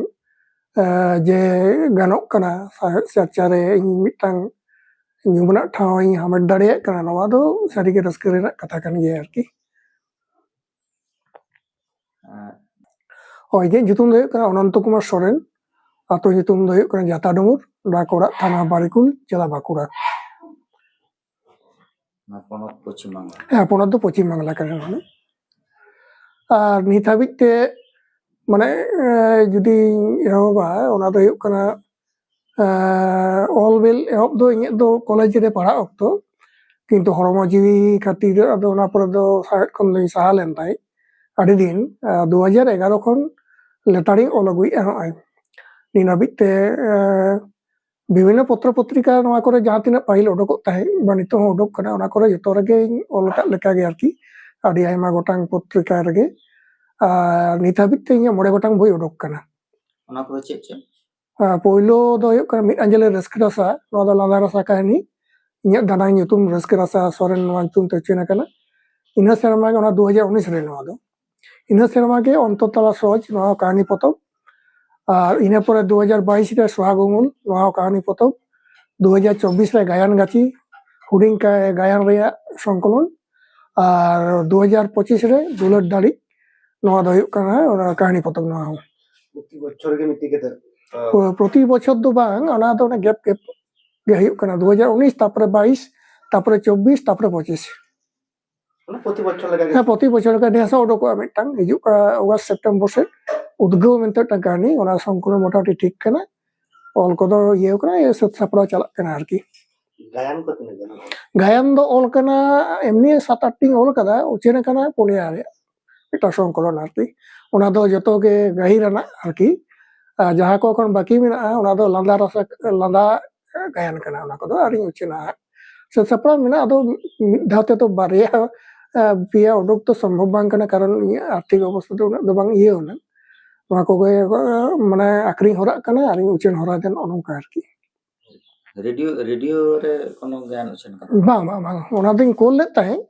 ᱮ, ᱡᱮ ᱜᱟᱱᱚᱜ ᱠᱟᱱᱟ ᱥᱟᱶᱦᱮᱫ ᱪᱟᱨᱪᱟ ᱨᱮ ᱤᱧ ᱢᱤᱫᱴᱟᱝ ᱧᱩᱢᱟᱱᱟᱜ ᱴᱷᱟᱶ ᱤᱧ ᱦᱟᱢᱮᱴ ᱫᱟᱲᱮᱭᱟᱜ ᱠᱟᱱᱟ, ᱱᱚᱣᱟ ᱫᱚ ᱥᱟᱹᱨᱤᱜᱮ ᱨᱟᱹᱥᱠᱟᱹ ᱨᱮᱱᱟᱜ ᱠᱟᱛᱷᱟ ᱠᱟᱱ ᱜᱮᱭᱟ ᱟᱨᱠᱤ᱾ ᱟᱨ ᱦᱳᱭ, ᱤᱧᱟᱹᱜ ᱧᱩᱛᱩᱢ ᱫᱚ ᱦᱩᱭᱩᱜ ᱠᱟᱱᱟ ᱚᱱᱚᱱᱛᱚ ᱠᱩᱢᱟᱨ ᱥᱚᱨᱮᱱ᱾ ᱟᱛᱳ ᱧᱩᱛᱩᱢ ᱫᱚ ᱦᱩᱭᱩᱜ ᱠᱟᱱᱟ ᱡᱟᱛᱟ ᱰᱩᱢᱩᱨ, ᱰᱟᱠ ᱚᱲᱟᱜ, ᱛᱷᱟᱱᱟ ᱵᱟᱨᱤᱠᱩᱞ, ᱡᱮᱞᱟ ᱵᱟᱸᱠᱩᱲᱟ᱾ ᱱᱚᱣᱟ ᱯᱚᱱᱚᱛ ᱯᱚᱪᱷᱤᱢ ᱵᱟᱝᱞᱟ᱾ ᱦᱮᱸ, ᱯᱚᱱᱚᱛ ᱫᱚ ᱯᱚᱪᱷᱤᱢ ᱵᱟᱝᱞᱟ ᱠᱟᱱᱟ᱾ ᱟᱨ ᱱᱤᱛ ᱦᱟᱹᱵᱤᱡ ᱛᱮ ᱢᱟᱱᱮ ᱮ, ᱡᱩᱫᱤᱧ ᱮᱦᱚᱵᱟ, ᱚᱱᱟ ᱫᱚ ᱦᱩᱭᱩᱜ ᱠᱟᱱᱟ ᱮ, ᱚᱞ ᱵᱮᱞ ᱮᱦᱚᱵ ᱫᱚ ᱤᱧᱟᱹᱜ ᱫᱚ ᱠᱚᱞᱮᱡᱽ ᱨᱮ ᱯᱟᱲᱦᱟᱜ ᱚᱠᱛᱚ, ᱠᱤᱱᱛᱩ ᱦᱚᱲᱢᱚ ᱡᱤᱣᱤ ᱠᱷᱟᱹᱛᱤᱨ ᱟᱫᱚ ᱚᱱᱟ ᱯᱚᱨᱮ ᱫᱚ ᱥᱟᱶᱦᱮᱫ ᱠᱷᱚᱱ ᱫᱚᱧ ᱥᱟᱦᱟ ᱞᱮᱱ ᱛᱟᱦᱮᱸᱫ ᱟᱹᱰᱤ ᱫᱤᱱ᱾ ᱮ, ᱫᱩ ᱦᱟᱡᱟᱨ ᱮᱜᱟᱨᱚ ᱠᱷᱚᱱ ᱞᱮᱛᱟᱲᱤᱧ ᱚᱞ ᱟᱹᱜᱩᱭᱮᱫᱼᱟ ᱱᱚᱜᱼᱚᱭ ᱱᱤᱱ ᱦᱟᱹᱵᱤᱡ ᱛᱮ᱾ ᱮ, ᱵᱤᱵᱷᱤᱱᱱᱚ ᱯᱚᱛᱨᱚ ᱯᱚᱛᱨᱤᱠᱟ ᱱᱚᱣᱟ ᱠᱚᱨᱮ ᱡᱟᱦᱟᱸ ᱛᱤᱱᱟᱹᱜ ᱯᱟᱹᱦᱤᱞ ᱩᱰᱩᱠᱚᱜ ᱛᱟᱦᱮᱸᱫ ᱵᱟ ᱱᱤᱛᱚᱜ ᱦᱚᱸ ᱩᱰᱩᱠ ᱠᱟᱱᱟ, ᱚᱱᱟ ᱠᱚᱨᱮ ᱡᱚᱛᱚ ᱨᱮᱜᱮᱧ ᱚᱞ ᱟᱠᱟᱫ ᱞᱮᱠᱟᱜᱮ ᱟᱨᱠᱤ, ᱟᱹᱰᱤ ᱟᱭᱢᱟ ᱜᱚᱴᱟᱝ ᱯᱚᱛᱨᱤᱠᱟ ᱨᱮᱜᱮ᱾ ᱟᱨ ᱱᱤᱛ ᱦᱟᱹᱵᱤᱡ ᱛᱮ ᱤᱧᱟᱹᱜ ᱢᱚᱬᱮ ᱜᱚᱴᱟᱝ ᱵᱳᱭ ᱩᱰᱩᱠ ᱠᱟᱱᱟ᱾ ᱚᱱᱟ ᱠᱚᱫᱚ ᱪᱮᱫ ᱪᱮᱫ? ᱟᱨ ᱯᱳᱭᱞᱳ ᱫᱚ ᱦᱩᱭᱩᱜ ᱠᱟᱱᱟ ᱢᱤᱫ ᱟᱸᱡᱞᱮ ᱨᱟᱹᱥᱠᱟᱹ ᱨᱟᱥᱟ, ᱱᱚᱣᱟ ᱫᱚ ᱞᱟᱸᱫᱟ ᱨᱟᱥᱟ ᱠᱟᱹᱦᱱᱤ᱾ ᱤᱧᱟᱹᱜ ᱫᱟᱱᱟᱝ ᱧᱩᱛᱩᱢ ᱨᱟᱹᱥᱠᱟᱹ ᱨᱟᱥᱟ ᱥᱚᱨᱮᱱ, ᱱᱚᱣᱟ ᱧᱩᱛᱩᱢ ᱛᱮ ᱩᱪᱷᱟᱹᱱ ᱟᱠᱟᱱᱟ᱾ ᱤᱱᱟᱹ ᱥᱮᱨᱢᱟ ᱜᱮ, ᱚᱱᱟ ᱫᱩ ᱦᱟᱡᱟᱨ ᱩᱱᱤᱥ ᱨᱮ ᱱᱚᱣᱟ ᱫᱚ, ᱤᱱᱟᱹ ᱥᱮᱨᱢᱟ ᱜᱮ ᱚᱱᱛᱚᱨ ᱛᱟᱞᱟ ᱥᱚᱦᱚᱡᱽ, ᱱᱚᱣᱟ ᱠᱟᱹᱦᱱᱤ ᱯᱚᱛᱚᱵ, ᱟᱨ ᱤᱱᱟᱹ ᱯᱚᱨᱮ ᱫᱩ ᱦᱟᱡᱟᱨ ᱵᱟᱭᱤᱥ ᱨᱮ ᱥᱚᱦᱟᱜ ᱩᱢᱩᱞ, ᱱᱚᱣᱟ ᱦᱚᱸ ᱠᱟᱹᱦᱱᱤ ᱯᱚᱛᱚᱵ᱾ ᱫᱩ ᱦᱟᱡᱟᱨ ᱪᱚᱵᱵᱤᱥ ᱨᱮ ᱜᱟᱭᱟᱱ ᱜᱟᱹᱪᱷᱤ, ᱦᱩᱰᱤᱧ ᱠᱟ-, ᱜᱟᱭᱟᱱ ᱨᱮᱭᱟᱜ ᱥᱚᱝᱠᱚᱞᱚᱱ᱾ ᱟᱨ ᱫᱩ ᱦᱟᱡᱟᱨ ᱯᱚᱸᱪᱤᱥ ᱨᱮ ᱫᱩᱞᱟᱹᱲ ᱫᱟᱲᱮ, ᱱᱚᱣᱟ ᱫᱚ ᱦᱩᱭᱩᱜ ᱠᱟᱱᱟ ᱚᱱᱟ ᱠᱟᱹᱦᱱᱤ ᱯᱚᱛᱚᱵ᱾ ᱱᱚᱣᱟ ᱦᱚᱸ ᱯᱨᱚᱛᱤ ᱵᱚᱪᱷᱚᱨ ᱜᱮ ᱢᱤᱫᱴᱤᱡ ᱠᱟᱛᱮ ᱯᱨᱚ-, ᱯᱨᱚᱛᱤ ᱵᱚᱪᱷᱚᱨ ᱫᱚ ᱵᱟᱝ, ᱚᱱᱟ ᱫᱚ ᱚᱱᱟ ᱜᱮᱯ ᱜᱮᱯ ᱜᱮ ᱦᱩᱭᱩᱜ ᱠᱟᱱᱟ᱾ ᱫᱩ ᱦᱟᱡᱟᱨ ᱩᱱᱤᱥ, ᱛᱟᱯᱚᱨᱮ ᱵᱟᱭᱤᱥ, ᱛᱟᱯᱚᱨᱮ ᱪᱚᱵᱵᱤᱥ, ᱛᱟᱯᱚᱨᱮ ᱯᱚᱸᱪᱤᱥ᱾ ᱢᱟᱱᱮ ᱯᱨᱚᱛᱤ ᱵᱚᱪᱷᱚᱨ ᱞᱮᱠᱟ ᱜᱮ ᱦᱮᱸ, ᱯᱨᱚᱛᱤ ᱵᱚᱪᱷᱚᱨ ᱞᱮᱠᱟ ᱱᱮᱥ ᱦᱚᱸ ᱩᱰᱩᱠᱚᱜᱼᱟ ᱢᱤᱫᱴᱟᱝ, ᱦᱤᱡᱩᱜ ᱠᱟᱱᱟ ᱚᱜᱟᱥᱴ ᱥᱮᱯᱴᱮᱢᱵᱚᱨ ᱥᱮᱫ᱾ ᱩᱫᱽᱜᱟᱹᱣ ᱢᱮᱱᱛᱮ ᱢᱤᱫᱴᱟᱝ ᱠᱟᱹᱦᱱᱤ, ᱚᱱᱟ ᱥᱚᱝᱠᱚᱞᱚᱱ ᱢᱚᱴᱟᱢᱩᱴᱤ ᱴᱷᱤᱠ ᱠᱟᱱᱟ, ᱚᱞ ᱠᱚᱫᱚ ᱤᱭᱟᱹ ᱠᱟᱱᱟ, ᱤᱭᱟᱹ ᱥᱟᱹᱛ ᱥᱟᱯᱲᱟᱣ ᱪᱟᱞᱟᱜ ᱠᱟᱱᱟ ᱟᱨᱠᱤ᱾ ᱜᱟᱭᱟᱱ ᱠᱚ ᱛᱤᱱᱟᱹᱜ ᱜᱟᱱ? ᱜᱟᱭᱟᱱ ᱫᱚ ᱚᱞ ᱠᱟᱱᱟ, ᱮᱢᱱᱤ ᱥᱟᱛ ᱟᱴ ᱴᱤᱧ ᱚᱞ ᱠᱟᱫᱟ, ᱩᱪᱷᱟᱹᱱ ᱠᱟᱱᱟ ᱯᱩᱱᱭᱟ ᱨᱮᱭᱟᱜ ᱢᱤᱫᱴᱟᱝ ᱥᱚᱝᱠᱚᱞᱚᱱ ᱟᱨᱠᱤ᱾ ᱚᱱᱟ ᱫᱚ ᱡᱚᱛᱚ ᱜᱮ ᱜᱟᱹᱦᱤᱨ ᱟᱱᱟᱜ ᱟᱨᱠᱤ᱾ ᱟᱨ ᱡᱟᱦᱟᱸ ᱠᱚ ᱮᱠᱷᱚᱱ ᱵᱟᱹᱠᱤ ᱢᱮᱱᱟᱜᱼᱟ, ᱚᱱᱟ ᱫᱚ ᱞᱟᱸᱫᱟ ᱨᱟᱥᱟ, ᱞᱟᱸᱫᱟ ᱜᱟᱭᱟᱱ ᱠᱟᱱᱟ, ᱚᱱᱟ ᱠᱚᱫᱚ ᱟᱹᱣᱨᱤᱧ ᱩᱪᱷᱟᱹᱱᱟ ᱦᱟᱸᱜ᱾ ᱥᱟᱹᱛ ᱥᱟᱯᱲᱟᱣ ᱢᱮᱱᱟᱜᱼᱟ, ᱟᱫᱚ ᱢᱤᱫ ᱫᱷᱟᱣ ᱛᱮᱫᱚ ᱵᱟᱨᱭᱟ, ᱮ, ᱯᱮᱭᱟ ᱩᱰᱩᱠ ᱫᱚ ᱥᱚᱢᱵᱷᱚᱵ ᱵᱟᱝ ᱠᱟᱱᱟ, ᱠᱟᱨᱚᱱ ᱤᱧᱟᱹᱜ ᱟᱨᱛᱷᱤᱠ ᱚᱵᱚᱥᱛᱷᱟ ᱫᱚ ᱩᱱᱟᱹᱜ ᱫᱚ ᱵᱟᱝ ᱤᱭᱟᱹ ᱚᱱᱟ᱾ ᱱᱚᱣᱟ ᱠᱚᱜᱮ, ᱮ, ᱢᱟᱱᱮ ᱟᱠᱷᱨᱤᱧ ᱦᱚᱨᱟᱜ ᱠᱟᱱᱟ ᱟᱨ ᱤᱧ ᱩᱪᱷᱟᱹᱱ ᱦᱚᱨᱟ ᱫᱟ, ᱱᱚᱜᱼᱚ ᱱᱚᱝᱠᱟ ᱟᱨᱠᱤ᱾ ᱨᱮᱰᱤᱭᱳ ᱨᱮᱰᱤᱭᱳ ᱨᱮ ᱠᱳᱱᱳ ᱜᱟᱭᱟᱱ ᱩᱪᱷᱟᱹᱱ ᱠᱟᱱᱟ? ᱵᱟᱝ, ᱵᱟᱝ, ᱵᱟᱝ, ᱚᱱᱟ ᱫᱚᱧ ᱠᱳᱞ ᱞᱮᱫ ᱛᱟᱦᱮᱸᱫ᱾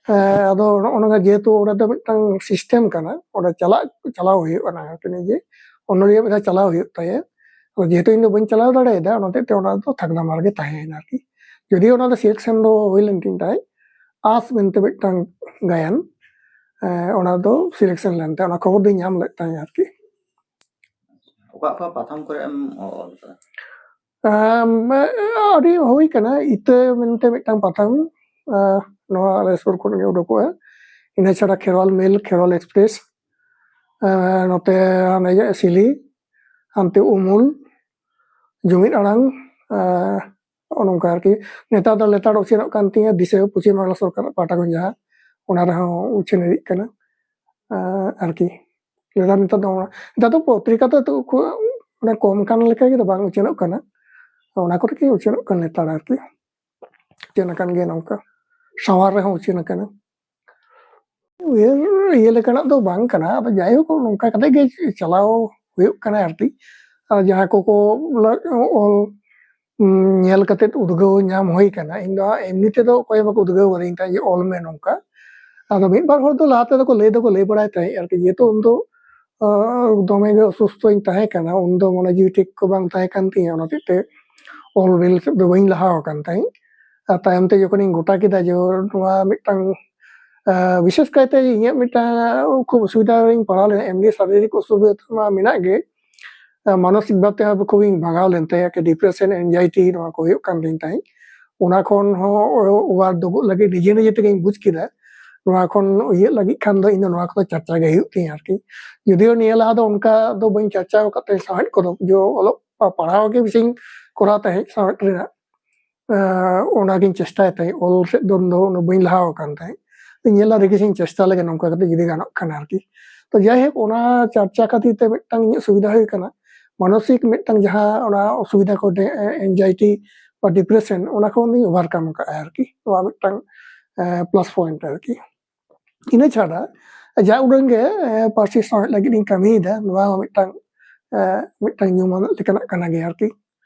ᱮ, ᱟᱫᱚ ᱱᱚᱜᱼᱚ ᱱᱚᱝᱠᱟ, ᱡᱮᱦᱮᱛᱩ ᱚᱸᱰᱮ ᱫᱚ ᱢᱤᱫᱴᱟᱝ ᱥᱤᱥᱴᱮᱢ ᱠᱟᱱᱟ, ᱚᱸᱰᱮ ᱪᱟᱞᱟᱜ, ᱪᱟᱞᱟᱣ ᱦᱩᱭᱩᱜᱼᱟ ᱱᱤᱡᱮ, ᱚᱱᱚᱞᱤᱭᱟᱹ ᱢᱤᱫ ᱫᱷᱟᱣ ᱪᱟᱞᱟᱣ ᱦᱩᱭᱩᱜ ᱛᱟᱭᱟ᱾ ᱟᱫᱚ ᱡᱮᱦᱮᱛᱩ ᱤᱧ ᱫᱚ ᱵᱟᱹᱧ ᱪᱟᱞᱟᱣ ᱫᱟᱲᱮᱭᱟᱫᱟ, ᱚᱱᱟ ᱦᱚᱛᱮᱡ ᱛᱮ ᱚᱱᱟ ᱫᱚ ᱛᱷᱟᱠᱱᱟᱢᱟ ᱨᱮᱜᱮ ᱛᱟᱦᱮᱸᱭᱮᱱᱟ ᱟᱨᱠᱤ᱾ ᱡᱩᱫᱤ ᱚᱱᱟ ᱫᱚ ᱥᱤᱞᱮᱠᱥᱚᱱ ᱫᱚ ᱦᱩᱭ ᱞᱮᱱ ᱛᱤᱧ ᱛᱟᱦᱮᱸᱫ, ᱟᱸᱥ ᱢᱮᱱᱛᱮ ᱢᱤᱫᱴᱟᱝ ᱜᱟᱭᱟᱱ, ᱮ, ᱚᱱᱟ ᱫᱚ ᱥᱤᱞᱮᱠᱥᱚᱱ ᱞᱮᱱ ᱛᱟᱦᱮᱸᱫ, ᱚᱱᱟ ᱠᱷᱚᱵᱚᱨ ᱫᱚᱧ ᱧᱟᱢ ᱞᱮᱫ ᱛᱟᱦᱮᱸᱫ ᱟᱨᱠᱤ᱾ ᱚᱠᱟ ᱚᱠᱟ ᱯᱟᱛᱷᱟᱢ ᱠᱚᱨᱮ ᱮᱢ ᱚᱞ ᱠᱟᱫᱟ? ᱟᱢ, ᱟᱹᱰᱤ ᱦᱩᱭ ᱠᱟᱱᱟ, ᱤᱛᱟᱹ ᱢᱮᱱᱛᱮ ᱢᱤᱫᱴᱟᱝ ᱯᱟᱛᱷᱟᱢ, ᱟ, ᱱᱚᱣᱟ ᱟᱞᱮ ᱥᱩᱨ ᱠᱷᱚᱱ ᱜᱮ ᱩᱰᱩᱠᱚᱜᱼᱟ᱾ ᱤᱱᱟᱹ ᱪᱷᱟᱲᱟ ᱠᱷᱮᱨᱣᱟᱞ ᱢᱮᱞ, ᱠᱷᱮᱨᱣᱟᱞ ᱮᱠᱥᱯᱨᱮᱥ, ᱟ, ᱱᱚᱛᱮ ᱦᱟᱱᱮ ᱤᱭᱟᱹ ᱥᱤᱞᱤ, ᱦᱟᱱᱛᱮ ᱩᱢᱩᱞ, ᱡᱩᱢᱤᱫ ᱟᱲᱟᱝ, ᱟ, ᱱᱚᱜᱼᱚ ᱱᱚᱝᱠᱟ ᱟᱨᱠᱤ᱾ ᱱᱮᱛᱟᱨ ᱫᱚ ᱞᱮᱛᱟᱲ ᱩᱪᱷᱟᱹᱱᱚᱜ ᱠᱟᱱ ᱛᱤᱧᱟᱹ ᱫᱤᱥᱟᱹ ᱯᱚᱪᱷᱤᱢ ᱵᱟᱝᱞᱟ ᱥᱚᱨᱠᱟᱨᱟᱜ ᱯᱟᱦᱴᱟ ᱠᱷᱚᱱ ᱡᱟᱦᱟᱸ, ᱚᱱᱟ ᱨᱮᱦᱚᱸ ᱩᱪᱷᱟᱹᱱ ᱤᱫᱤᱜ ᱠᱟᱱᱟ, ᱟ, ᱟᱨᱠᱤ᱾ ᱱᱮᱛᱟᱨ, ᱱᱮᱛᱟᱨ ᱫᱚ ᱚᱱᱟ, ᱱᱮᱛᱟᱨ ᱫᱚ ᱯᱚᱛᱨᱤᱠᱟ ᱫᱚ ᱛᱚ ᱠᱷᱩᱵ, ᱢᱟᱱᱮ, ᱠᱚᱢ ᱠᱟᱱ ᱞᱮᱠᱟ ᱜᱮ ᱫᱚ ᱵᱟᱝ ᱩᱪᱷᱟᱹᱱᱚᱜ ᱠᱟᱱᱟ, ᱚᱱᱟ ᱠᱚᱨᱮ ᱜᱮ ᱩᱪᱷᱟᱹᱱᱚᱜ ᱠᱟᱱᱟ ᱱᱮᱛᱟᱨ ᱟᱨᱠᱤ᱾ ᱩᱪᱷᱟᱹᱱ ᱟᱠᱟᱱ ᱜᱮᱭᱟ ᱱᱚᱝᱠᱟ, ᱥᱟᱶᱟᱨ ᱨᱮᱦᱚᱸ ᱩᱪᱷᱟᱹᱱ ᱟᱠᱟᱱᱟ᱾ ᱩᱭᱦᱟᱹᱨ ᱤᱭᱟᱹ ᱞᱮᱠᱟᱱᱟᱜ ᱫᱚ ᱵᱟᱝ ᱠᱟᱱᱟ, ᱟᱫᱚ ᱡᱟᱭᱦᱳᱠ ᱱᱚᱝᱠᱟ ᱠᱟᱛᱮ ᱜᱮ ᱪᱟᱞᱟᱣ ᱦᱩᱭᱩᱜ ᱠᱟᱱᱟ ᱟᱨᱠᱤ᱾ ᱟᱨ ᱡᱟᱦᱟᱸ ᱠᱚᱠᱚ ᱚᱞ, ᱩᱢ, ᱧᱮᱞ ᱠᱟᱛᱮ ᱩᱫᱽᱜᱟᱹᱣ ᱧᱟᱢ ᱦᱩᱭ ᱠᱟᱱᱟ, ᱤᱧ ᱫᱚ ᱦᱟᱸᱜ ᱮᱢᱱᱤ ᱛᱮᱫᱚ ᱚᱠᱚᱭ ᱦᱚᱸ ᱵᱟᱠᱚ ᱩᱫᱽᱜᱟᱹᱣ ᱠᱟᱫᱤᱧ ᱛᱟᱦᱮᱸᱫ ᱡᱮ ᱚᱞ ᱢᱮ ᱱᱚᱝᱠᱟ᱾ ᱟᱫᱚ ᱢᱤᱫ ᱵᱟᱨ ᱦᱚᱲ ᱫᱚ ᱞᱟᱦᱟ ᱛᱮᱫᱚ ᱠᱚ ᱞᱟᱹᱭ ᱫᱚᱠᱚ ᱞᱟᱹᱭ ᱵᱟᱲᱟᱭ ᱛᱟᱦᱮᱸᱫ ᱟᱨᱠᱤ, ᱡᱮᱦᱮᱛᱩ ᱩᱱᱫᱚ ᱫᱚᱢᱮ ᱜᱮ ᱚᱥᱩᱥᱛᱷᱚᱧ ᱛᱟᱦᱮᱸ ᱠᱟᱱᱟ᱾ ᱩᱱᱫᱚ ᱢᱚᱱᱮ ᱡᱤᱣᱤ ᱴᱷᱤᱠ ᱠᱚ ᱵᱟᱝ ᱛᱟᱦᱮᱸ ᱠᱟᱱ ᱛᱤᱧᱟᱹ, ᱚᱱᱟ ᱦᱚᱛᱮᱡ ᱛᱮ ᱚᱞ ᱵᱤᱞ ᱥᱮᱫ ᱫᱚ ᱵᱟᱹᱧ ᱞᱟᱦᱟ ᱟᱠᱟᱱ ᱛᱟᱦᱮᱸᱫ᱾ ᱟᱨ ᱛᱟᱭᱚᱢ ᱛᱮ ᱡᱚᱠᱷᱚᱱᱤᱧ ᱜᱚᱴᱟ ᱠᱮᱫᱟ ᱡᱮ ᱱᱚᱣᱟ ᱢᱤᱫᱴᱟᱝ, ᱟᱸ, ᱵᱤᱥᱮᱥ ᱠᱟᱭᱛᱮ ᱤᱧᱟᱹᱜ ᱢᱤᱫᱴᱟᱝ ᱠᱷᱩᱵ ᱚᱥᱩᱵᱤᱫᱷᱟ ᱨᱤᱧ ᱯᱟᱲᱟᱣ ᱞᱮᱱᱟ, ᱮᱢᱱᱤ ᱥᱟᱨᱤᱨᱤᱠ ᱚᱥᱩᱵᱤᱫᱷᱟ ᱢᱟ ᱢᱮᱱᱟᱜ ᱜᱮ, ᱟᱸ, ᱢᱟᱱᱚᱥᱤᱠ ᱵᱷᱟᱵ ᱛᱮᱦᱚᱸ ᱠᱷᱩᱵ ᱤᱧ ᱵᱷᱟᱜᱟᱣ ᱞᱮᱱ ᱛᱟᱦᱮᱸᱫ, depression, anxiety ᱱᱚᱣᱟ ᱠᱚ ᱦᱩᱭᱩᱜ ᱠᱟᱱ ᱛᱤᱧ ᱛᱟᱦᱮᱸᱫ᱾ ᱚᱱᱟ ᱠᱷᱚᱱ ᱦᱚᱸ over ᱫᱩᱜᱩᱜ ᱞᱟᱹᱜᱤᱫ ᱱᱤᱡᱮ ᱱᱤᱡᱮ ᱛᱮᱜᱮᱧ ᱵᱩᱡ ᱠᱮᱫᱟ, ᱱᱚᱣᱟ ᱠᱷᱚᱱ ᱤᱭᱟᱹᱜ ᱞᱟᱹᱜᱤᱫ ᱠᱷᱟᱱ ᱫᱚ ᱤᱧ ᱫᱚ ᱱᱚᱣᱟ ᱠᱚᱫᱚ ᱪᱟᱨᱪᱟ ᱜᱮ ᱦᱩᱭᱩᱜ ᱛᱤᱧᱟ ᱟᱨᱠᱤ᱾ ᱡᱩᱫᱤᱭᱳ ᱱᱤᱭᱟᱹ ᱞᱟᱦᱟ ᱫᱚ ᱚᱱᱠᱟ ᱫᱚ ᱵᱟᱹᱧ ᱪᱟᱨᱪᱟᱣ ᱟᱠᱟᱫ ᱛᱟᱦᱮᱸᱫ ᱥᱟᱶᱦᱮᱫ ᱠᱚᱫᱚ, ᱡᱮ ᱚᱞᱚᱜ ᱯᱟ-, ᱯᱟᱲᱦᱟᱣ ᱜᱮ ᱵᱮᱥᱤᱧ ᱠᱚᱨᱟᱣ ᱛᱟᱦᱮᱸᱫ ᱥᱟᱶᱦᱮᱫ ᱨᱮᱱᱟᱜ᱾ ᱟᱸ, ᱚᱱᱟᱜᱤᱧ ᱪᱮᱥᱴᱟᱭ ᱛᱟᱦᱮᱸᱫ, ᱚᱞ ᱥᱮᱫ ᱫᱚ ᱩᱱᱟᱹᱜ ᱵᱟᱹᱧ ᱞᱟᱦᱟ ᱟᱠᱟᱱ ᱛᱟᱦᱮᱸᱫ᱾ ᱧᱮᱞᱟ ᱫᱮᱠᱷᱤ ᱥᱮᱧ ᱪᱮᱥᱴᱟ ᱞᱮᱜᱮ ᱱᱚᱝᱠᱟ ᱠᱟᱛᱮ ᱡᱩᱫᱤ ᱜᱟᱱᱚᱜ ᱠᱷᱟᱱ ᱟᱨᱠᱤ᱾ ᱛᱚ ᱡᱟᱭᱦᱳᱠ, ᱚᱱᱟ ᱪᱟᱨᱪᱟ ᱠᱷᱟᱹᱛᱤᱨ ᱛᱮ ᱢᱤᱫᱴᱟᱝ ᱤᱧᱟᱹᱜ ᱥᱩᱵᱤᱫᱷᱟ ᱦᱩᱭ ᱠᱟᱱᱟ, ᱢᱟᱱᱚᱥᱤᱠ ᱢᱤᱫᱴᱟᱝ ᱡᱟᱦᱟᱸ ᱚᱱᱟ ᱚᱥᱩᱵᱤᱫᱷᱟ ᱠᱚ, anxiety ᱵᱟ depression, ᱚᱱᱟ ᱠᱷᱚᱱ ᱫᱚᱧ overcome ᱟᱠᱟᱫᱼᱟ ᱟᱨᱠᱤ᱾ ᱱᱚᱣᱟ ᱢᱤᱫᱴᱟᱝ, ᱮ, plus point ᱟᱨᱠᱤ᱾ ᱤᱱᱟᱹ ᱪᱷᱟᱰᱟ ᱡᱟ ᱩᱰᱟᱹᱝ ᱜᱮ, ᱮ, ᱯᱟᱹᱨᱥᱤ ᱥᱟᱶᱦᱮᱫ ᱞᱟᱹᱜᱤᱫ ᱤᱧ ᱠᱟᱹᱢᱤᱭᱮᱫᱟ, ᱱᱚᱣᱟ ᱦᱚᱸ ᱢᱤᱫᱴᱟᱝ, ᱮ, ᱢᱤᱫᱴᱟᱝ ᱧᱩᱢᱟᱱᱟᱜ ᱞᱮᱠᱟᱱᱟᱜ ᱠᱟᱱᱟ ᱜᱮᱭᱟ ᱟᱨᱠᱤ᱾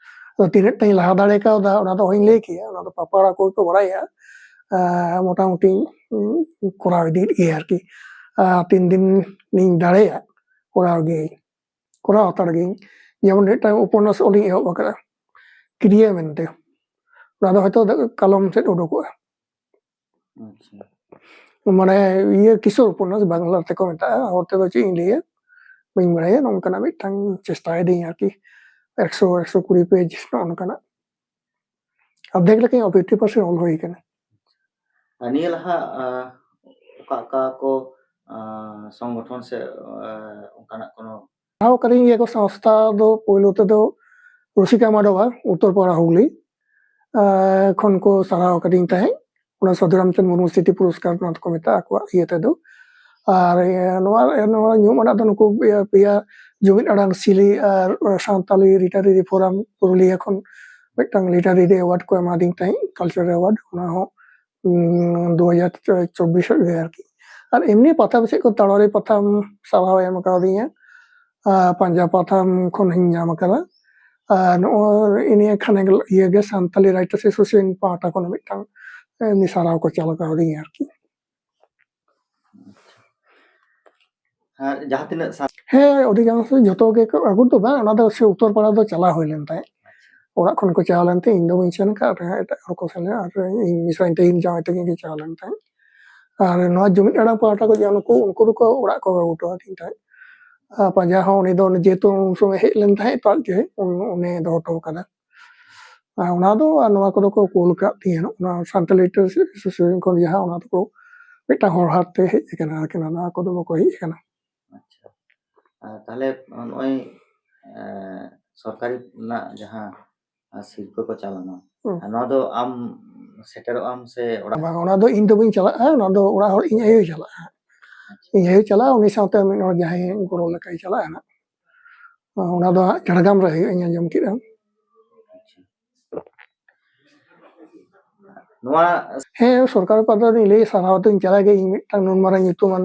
ᱟᱫᱚ ᱛᱤᱱᱟᱹᱜ ᱴᱟᱧ ᱞᱟᱦᱟ ᱫᱟᱲᱮ ᱠᱟᱣᱫᱟ, ᱚᱱᱟ ᱫᱚ ᱚᱦᱚᱧ ᱞᱟᱹᱭ ᱠᱮᱭᱟ, ᱚᱱᱟ ᱫᱚ ᱯᱟᱯᱟᱲᱟ ᱠᱚᱜᱮ ᱠᱚ ᱵᱟᱲᱟᱭᱟ᱾ ᱮ, ᱢᱚᱴᱟᱢᱩᱴᱤ, ᱩᱸ, ᱠᱚᱨᱟᱣ ᱤᱫᱤᱭᱮᱫ ᱜᱮᱭᱟ ᱟᱨᱠᱤ᱾ ᱟᱨ ᱛᱤᱱ ᱫᱤᱱ ᱤᱧ ᱫᱟᱲᱮᱭᱟᱜ, ᱠᱚᱨᱟᱣ ᱜᱮᱭᱟᱹᱧ, ᱠᱚᱨᱟᱣ ᱦᱟᱛᱟᱲ ᱜᱮᱭᱟᱹᱧ᱾ ᱡᱮᱢᱚᱱ ᱢᱤᱫᱴᱟᱝ ᱩᱯᱚᱱᱱᱟᱥ ᱚᱞᱤᱧ ᱮᱦᱚᱵ ᱟᱠᱟᱫᱟ, ᱠᱤᱨᱤᱭᱟᱹ ᱢᱮᱱᱛᱮ᱾ ᱚᱱᱟ ᱫᱚ ᱦᱚᱭᱛᱳ ᱠᱟᱞᱚᱢ ᱥᱮᱫ ᱩᱰᱩᱠᱚᱜᱼᱟ᱾ ᱟᱪᱪᱷᱟ᱾ ᱢᱟᱱᱮ, ᱤᱭᱟᱹ, ᱠᱤᱥᱳᱨ ᱩᱯᱚᱱᱱᱟᱥ ᱵᱟᱝᱞᱟ ᱛᱮᱠᱚ ᱢᱮᱛᱟᱜᱼᱟ, ᱦᱚᱲ ᱛᱮᱫᱚ ᱪᱮᱫ ᱤᱧ ᱞᱟᱹᱭᱟ, ᱵᱟᱹᱧ ᱵᱟᱲᱟᱭᱟ᱾ ᱱᱚᱝᱠᱟᱱᱟᱜ ᱢᱤᱫᱴᱟᱝ ᱪᱮᱥᱴᱟᱭᱮᱫᱟᱹᱧ ᱟᱨᱠᱤ, ᱮᱠᱥᱚ, ᱮᱠᱥᱚ ᱠᱩᱲᱤ page ᱱᱚᱜᱼᱚ ᱱᱚᱝᱠᱟᱱᱟᱜ᱾ ᱚᱨᱫᱷᱮᱠ ᱞᱮᱠᱟᱧ, fifty percent ᱚᱞ ᱦᱩᱭ ᱠᱟᱱᱟ᱾ ᱟᱨ ᱱᱤᱭᱟᱹ ᱞᱟᱦᱟ, ᱟᱸ, ᱚᱠᱟ ᱚᱠᱟ ᱠᱚ, ᱟᱸ, ᱥᱚᱝᱜᱚᱴᱷᱚᱱ ᱥᱮ, ᱟᱸ, ᱚᱱᱠᱟᱱᱟᱜ ᱠᱳᱱᱳ ᱥᱟᱨᱦᱟᱣ ᱠᱟᱹᱫᱤᱧ ᱜᱮᱭᱟ ᱠᱚ ᱥᱚᱝᱥᱛᱷᱟ ᱫᱚ ᱯᱳᱭᱞᱳ ᱛᱮᱫᱚ ᱨᱩᱥᱤᱠᱟ ᱢᱟᱰᱣᱟ, ᱩᱛᱛᱚᱨ ᱯᱟᱲᱟ ᱦᱩᱜᱽᱞᱤ, ᱟᱸ, ᱠᱷᱚᱱ ᱠᱚ ᱥᱟᱨᱦᱟᱣ ᱠᱟᱹᱫᱤᱧ ᱛᱟᱦᱮᱸᱫ᱾ ᱚᱱᱟ ᱥᱟᱹᱫᱷᱩ ᱨᱟᱢᱪᱟᱸᱫᱽ ᱢᱩᱨᱢᱩ ᱥᱢᱨᱤᱛᱤ ᱯᱩᱨᱚᱥᱠᱟᱨ ᱚᱱᱟ ᱫᱚᱠᱚ ᱢᱮᱛᱟᱜᱼᱟ ᱟᱠᱚᱣᱟᱜ ᱤᱭᱟᱹ ᱛᱮᱫᱚ᱾ ᱟᱨ, ᱮ, ᱱᱚᱣᱟ, ᱱᱚᱣᱟ ᱧᱩᱢ ᱟᱱᱟᱜ ᱫᱚ ᱱᱩᱠᱩ ᱯᱮᱭᱟ, ᱯᱮᱭᱟ ᱡᱩᱢᱤᱫ ᱟᱲᱟᱝ ᱥᱤᱞᱤ ᱟᱨ ᱥᱟᱱᱛᱟᱞᱤ Literary Forum ᱯᱩᱨᱩᱞᱤᱭᱟᱹ ᱠᱷᱚᱱ ᱢᱤᱫᱴᱟᱝ literary award ᱠᱚ ᱮᱢᱟᱫᱤᱧ ᱛᱟᱦᱮᱸᱫ, cultural award, ᱚᱱᱟ ᱦᱚᱸ, ᱩᱸ, ᱫᱩ ᱦᱟᱡᱟᱨ ᱪᱚᱵᱵᱤᱥ ᱨᱮ ᱟᱨᱠᱤ᱾ ᱟᱨ ᱮᱢᱱᱤ ᱯᱟᱛᱷᱟᱢ ᱥᱮᱫ ᱠᱚ ᱛᱟᱲᱣᱟᱨᱤ ᱯᱟᱛᱷᱟᱢ ᱥᱟᱨᱦᱟᱣ ᱮ ᱮᱢ ᱠᱟᱣᱫᱤᱧᱟ, ᱟᱨ ᱯᱟᱸᱡᱟ ᱯᱟᱛᱷᱟᱢ ᱠᱷᱚᱱ ᱦᱚᱸᱧ ᱧᱟᱢ ᱟᱠᱟᱫᱟ᱾ ᱟᱨ ᱱᱚᱜᱼᱚᱭ ᱱᱤᱭᱟᱹ ᱠᱷᱟᱱᱮᱠ ᱤᱭᱟᱹ ᱜᱮ ᱥᱟᱱᱛᱟᱞᱤ Writers Association ᱯᱟᱦᱴᱟ ᱠᱷᱚᱱ ᱢᱤᱫᱴᱟᱝ ᱮᱢᱱᱤ ᱥᱟᱨᱦᱟᱣ ᱠᱚ ᱪᱟᱞ ᱠᱟᱣᱫᱤᱧᱟ ᱟᱨᱠᱤ᱾ ᱟᱨ ᱡᱟᱦᱟᱸ ᱛᱤᱱᱟᱹᱜ ᱥᱟ- ᱦᱮᱸ, ᱚᱫᱷᱤᱠᱟᱝᱥᱚ ᱡᱷᱚᱛᱚ ᱜᱮ ᱠᱚ ᱟᱹᱜᱩ ᱫᱚ ᱵᱟᱝ, ᱚᱱᱟ ᱫᱚ ᱥᱮ ᱩᱛᱛᱚᱨ ᱯᱟᱲᱟ ᱫᱚ ᱪᱟᱞᱟᱣ ᱦᱩᱭ ᱞᱮᱱ ᱛᱟᱦᱮᱸᱫ᱾ ᱚᱲᱟᱜ ᱠᱷᱚᱱ ᱠᱚ ᱪᱟᱞᱟᱣ ᱞᱮᱱ ᱛᱮ ᱤᱧ ᱫᱚ ᱵᱟᱹᱧ ᱥᱮᱱ ᱟᱠᱟᱫ ᱨᱮᱦᱚᱸ ᱮᱴᱟᱜ ᱦᱚᱲ ᱠᱚ ᱥᱮᱱ ᱞᱮᱱᱟ, ᱟᱨ ᱤᱧ ᱢᱤᱥᱨᱟ ᱤᱧ ᱛᱮ ᱤᱧ ᱡᱟᱶᱟᱭ ᱛᱟᱹᱠᱤᱱ ᱠᱤᱱ ᱪᱟᱞᱟᱣ ᱞᱮᱱ ᱛᱟᱦᱮᱸᱫ᱾ ᱟᱨ ᱱᱚᱣᱟ ᱡᱩᱢᱤᱫ ᱟᱲᱟᱝ ᱯᱟᱦᱴᱟ ᱠᱚ ᱡᱟᱦᱟᱸ ᱱᱩᱠᱩ, ᱩᱱᱠᱩ ᱫᱚᱠᱚ ᱚᱲᱟᱜ ᱠᱚ ᱟᱹᱜᱩ ᱦᱚᱴᱚ ᱟᱹᱫᱤᱧ ᱛᱟᱦᱮᱸᱫ᱾ ᱟᱨ ᱯᱟᱸᱡᱟ ᱦᱚᱸ ᱩᱱᱤ ᱫᱚ ᱡᱮᱦᱮᱛᱩ ᱩᱱ ᱥᱚᱢᱚᱭ ᱦᱮᱡ ᱞᱮᱱ ᱛᱟᱦᱮᱸᱫ ᱛᱚ ᱟᱡ ᱜᱮ, ᱩᱱ-, ᱩᱱᱤ ᱫᱚᱦᱚ ᱦᱚᱴᱚ ᱠᱟᱫᱟ᱾ ᱟᱨ ᱚᱱᱟ ᱫᱚ, ᱟᱨ ᱱᱚᱣᱟ ᱠᱚᱫᱚ ᱠᱚ ᱠᱳᱞ ᱠᱟᱜ ᱛᱤᱧᱟᱹ, ᱚᱱᱟ ᱥᱟᱱᱛᱟᱞᱤ ᱞᱤᱴᱟᱨᱮᱥᱤ ᱮᱥᱳᱥᱤᱭᱮᱥᱚᱱ ᱠᱷᱚᱱ ᱡᱟᱦᱟᱸ, ᱚᱱᱟ ᱫᱚᱠᱚ ᱢᱤᱫᱴᱟᱝ ᱦᱚᱲ ᱦᱟᱛ ᱛᱮ ᱦᱮᱡ ᱟᱠᱟᱱᱟ, ᱟᱨᱠᱤ ᱱᱚᱣᱟ ᱠᱚᱫᱚ ᱵᱟᱠᱚ ᱦᱮᱡ ᱟᱠᱟᱱᱟ᱾ ᱟᱪᱪᱷᱟ᱾ ᱟᱨ ᱛᱟᱦᱞᱮ ᱱᱚᱜᱼᱚᱭ ᱮᱸ, ᱥᱚᱨᱠᱟᱨᱤ ᱨᱮᱱᱟᱜ ᱡᱟᱦᱟᱸ ᱟᱸ, ᱥᱤᱨᱯᱟᱹ ᱠᱚ ᱪᱟᱞᱟᱱᱟ, ᱦᱩᱸ᱾ ᱟᱨ ᱱᱚᱣᱟ ᱫᱚ ᱟᱢ ᱥᱮᱴᱮᱨᱚᱜ ᱟᱢ ᱥᱮ ᱚᱲᱟᱜ? ᱵᱟᱝ, ᱚᱱᱟ ᱫᱚ ᱤᱧ ᱫᱚ ᱵᱟᱹᱧ ᱪᱟᱞᱟᱜᱼᱟ, ᱚᱱᱟ ᱫᱚ ᱚᱲᱟᱜ ᱦᱚᱲ, ᱤᱧ ᱟᱭᱳᱭ ᱪᱟᱞᱟᱜᱼᱟ᱾ ᱤᱧ ᱟᱭᱳᱭ ᱪᱟᱞᱟᱜᱼᱟ, ᱩᱱᱤ ᱥᱟᱶᱛᱮ ᱢᱤᱫ ᱦᱚᱲ ᱡᱟᱦᱟᱸᱭ ᱜᱚᱲᱚ ᱞᱮᱠᱟᱭ ᱪᱟᱞᱟᱜᱼᱟ ᱦᱟᱸᱜ᱾ ᱚᱱᱟ ᱫᱚ ᱦᱟᱸᱜ ᱡᱷᱟᱲᱜᱨᱟᱢ ᱨᱮ ᱦᱩᱭᱩᱜᱼᱟ, ᱤᱧ ᱟᱸᱡᱚᱢ ᱠᱮᱫᱼᱟ᱾ ᱱᱚᱣᱟ ᱦᱮᱸ, ᱥᱚᱨᱠᱟᱨ ᱯᱟᱦᱴᱟ ᱨᱤᱧ ᱞᱟᱹᱭ ᱥᱟᱨᱦᱟᱣ ᱫᱚᱧ ᱪᱟᱞᱟᱜ ᱜᱮ, ᱤᱧ ᱢᱤᱫᱴᱟᱝ ᱱᱩᱱ ᱢᱟᱨᱟᱝ ᱧᱩᱛᱩᱢᱟᱱ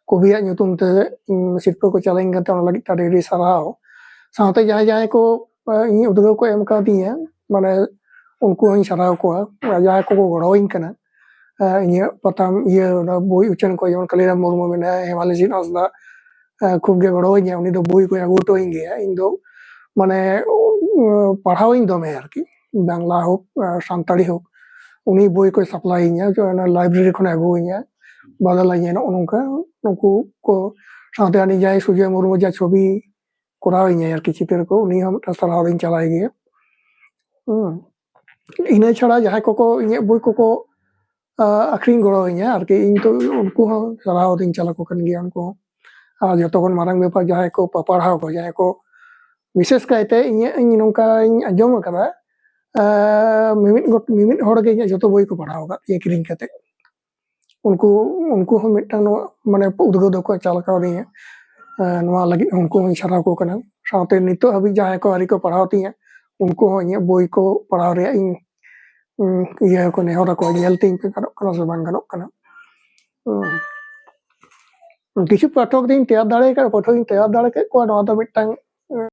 ᱠᱚᱵᱤᱭᱟᱜ ᱧᱩᱛᱩᱢ ᱛᱮ, ᱩᱸ, ᱥᱤᱨᱯᱟᱹ ᱠᱚ ᱪᱟᱞᱟᱧ ᱠᱟᱱ ᱛᱟᱦᱮᱸ, ᱚᱱᱟ ᱞᱟᱹᱜᱤᱫ ᱛᱮ ᱟᱹᱰᱤ ᱟᱹᱰᱤ ᱥᱟᱨᱦᱟᱣ᱾ ᱥᱟᱶᱛᱮ ᱡᱟᱦᱟᱸᱭ ᱡᱟᱦᱟᱸᱭ ᱠᱚ, ᱮ, ᱤᱧ ᱩᱫᱽᱜᱟᱹᱣ ᱠᱚ ᱮᱢ ᱠᱟᱣᱫᱤᱧᱟ, ᱢᱟᱱᱮ ᱩᱱᱠᱩ ᱦᱚᱸᱧ ᱥᱟᱨᱦᱟᱣ ᱠᱚᱣᱟ, ᱟᱨ ᱡᱟᱦᱟᱸᱭ ᱠᱚᱠᱚ ᱜᱚᱲᱚᱣᱟᱹᱧ ᱠᱟᱱᱟ, ᱮ, ᱤᱧᱟᱹᱜ ᱯᱟᱛᱷᱟᱢ, ᱤᱭᱟᱹ, ᱚᱱᱟ ᱵᱳᱭ ᱩᱪᱷᱟᱹᱱ ᱠᱚ, ᱡᱮᱢᱚᱱ ᱠᱟᱞᱤᱨᱟᱢ ᱢᱩᱨᱢᱩ ᱢᱮᱱᱟᱭᱟ, ᱦᱮᱢᱟᱞᱤ ᱥᱤᱝ ᱦᱟᱸᱥᱫᱟ, ᱮ, ᱠᱷᱩᱵ ᱜᱮ ᱜᱚᱲᱚᱣᱟᱹᱧᱟ, ᱩᱱᱤ ᱫᱚ ᱵᱳᱭ ᱠᱚᱭ ᱟᱹᱜᱩ ᱦᱚᱴᱚᱣᱟᱹᱧ ᱜᱮᱭᱟ᱾ ᱤᱧ ᱫᱚ ᱢᱟᱱᱮ, ᱩ, ᱯᱟᱲᱦᱟᱣᱤᱧ ᱫᱚᱢᱮ ᱟᱨᱠᱤ, ᱵᱟᱝᱞᱟ ᱦᱳᱠ, ᱮ, ᱥᱟᱱᱛᱟᱲᱤ ᱦᱳᱠ, ᱩᱱᱤ ᱵᱳᱭ ᱠᱚᱭ ᱥᱟᱯᱞᱟᱭᱤᱧᱟ, ᱡᱮ ᱚᱱᱟ ᱞᱟᱭᱵᱨᱮᱨᱤ ᱠᱷᱚᱱᱮ ᱟᱹᱜᱩᱣᱟᱹᱧᱟ, ᱵᱟᱫᱟᱞᱟᱹᱧᱟ, ᱱᱚᱜᱼᱚ ᱱᱚᱝᱠᱟ᱾ ᱱᱩᱠᱩ ᱠᱚ ᱥᱟᱶᱛᱮ ᱟᱹᱱᱤᱡ ᱡᱟᱦᱟᱸᱭ ᱥᱩᱡᱚᱭ ᱢᱩᱨᱢᱩ ᱡᱟ ᱪᱷᱚᱵᱤ ᱠᱚᱨᱟᱣ ᱤᱧᱟᱹᱭ ᱟᱨᱠᱤ, ᱪᱤᱛᱟᱹᱨ ᱠᱚ, ᱩᱱᱤ ᱦᱚᱸ ᱢᱤᱫᱴᱟᱝ ᱥᱟᱨᱦᱟᱣ ᱫᱚᱧ ᱪᱟᱞᱟᱭ ᱜᱮᱭᱟ᱾ ᱦᱩᱸ᱾ ᱤᱱᱟᱹ ᱪᱷᱟᱲᱟ ᱡᱟᱦᱟᱸᱭ ᱠᱚᱠᱚ ᱤᱧᱟᱹᱜ ᱵᱳᱭ ᱠᱚᱠᱚ, ᱟ, ᱟᱠᱷᱨᱤᱧ ᱜᱚᱲᱚ ᱤᱧᱟ ᱟᱨᱠᱤ, ᱤᱧ ᱛᱚ ᱩᱱᱠᱩ ᱦᱚᱸ ᱥᱟᱨᱦᱟᱣ ᱫᱚᱧ ᱪᱟᱞ ᱟᱠᱚ ᱠᱟᱱ ᱜᱮᱭᱟ᱾ ᱩᱱᱠᱩ ᱦᱚᱸ, ᱟᱨ ᱡᱚᱛᱚ ᱠᱷᱚᱱ ᱢᱟᱨᱟᱝ ᱵᱮᱯᱟᱨ, ᱡᱟᱦᱟᱸᱭ ᱠᱚ ᱯᱟᱯᱟᱲᱦᱟᱣ ᱠᱚ, ᱡᱟᱦᱟᱸᱭ ᱠᱚ ᱵᱤᱥᱮᱥ ᱠᱟᱭᱛᱮ ᱤᱧᱟᱹᱜ, ᱤᱧ ᱱᱚᱝᱠᱟᱧ ᱟᱸᱡᱚᱢ ᱟᱠᱟᱫᱟ, ᱟ, ᱢᱤᱢᱤᱫ ᱜᱚᱴ-, ᱢᱤᱢᱤᱫ ᱦᱚᱲ ᱜᱮ ᱤᱧᱟᱹᱜ ᱡᱚᱛᱚ ᱵᱳᱭ ᱠᱚ ᱯᱟᱲᱦᱟᱣ ᱟᱠᱟᱫ ᱛᱤᱧᱟᱹ ᱠᱤᱨᱤᱧ ᱠᱟᱛᱮ᱾ ᱩᱱᱠᱩ, ᱩᱱᱠᱩ ᱦᱚᱸ ᱢᱤᱫᱴᱟᱝ ᱱᱚᱣᱟ, ᱢᱟᱱᱮ, ᱩᱫᱽᱜᱟᱹᱣ ᱫᱚᱠᱚ ᱪᱟᱞ ᱠᱟᱣᱫᱤᱧᱟ᱾ ᱮ, ᱱᱚᱣᱟ ᱞᱟᱹᱜᱤᱫ ᱩᱱᱠᱩ ᱦᱚᱸᱧ ᱥᱟᱨᱦᱟᱣ ᱠᱚ ᱠᱟᱱᱟ᱾ ᱥᱟᱶᱛᱮ ᱱᱤᱛᱚᱜ ᱦᱟᱹᱵᱤᱡ ᱡᱟᱦᱟᱸᱭ ᱠᱚ ᱟᱹᱣᱨᱤ ᱠᱚ ᱯᱟᱲᱦᱟᱣ ᱛᱤᱧᱟᱹ, ᱩᱱᱠᱩ ᱦᱚᱸ ᱤᱧᱟᱹᱜ ᱵᱳᱭ ᱠᱚ ᱯᱟᱲᱦᱟᱣ ᱨᱮᱭᱟᱜ ᱤᱧ, ᱩᱸ, ᱤᱭᱟᱹ ᱠᱚ ᱱᱮᱦᱚᱨ ᱟᱠᱚᱣᱟ, ᱧᱮᱞ ᱛᱤᱧ ᱯᱮ ᱜᱟᱱᱚᱜ ᱠᱟᱱᱟ ᱥᱮ ᱵᱟᱝ ᱜᱟᱱᱚᱜ ᱠᱟᱱᱟ᱾ ᱩᱸ᱾ ᱠᱤᱪᱷᱩ ᱯᱟᱴᱷᱚᱠ ᱫᱚᱧ ᱛᱮᱭᱟᱨ ᱫᱟᱲᱮ ᱟᱠᱟᱫ, ᱯᱟᱹᱴᱷᱩᱣᱟᱹᱧ ᱛᱮᱭᱟᱨ ᱫᱟᱲᱮ ᱠᱮᱫ ᱠᱚᱣᱟ, ᱱᱚᱣᱟ ᱫᱚ ᱢᱤᱫᱴᱟᱝ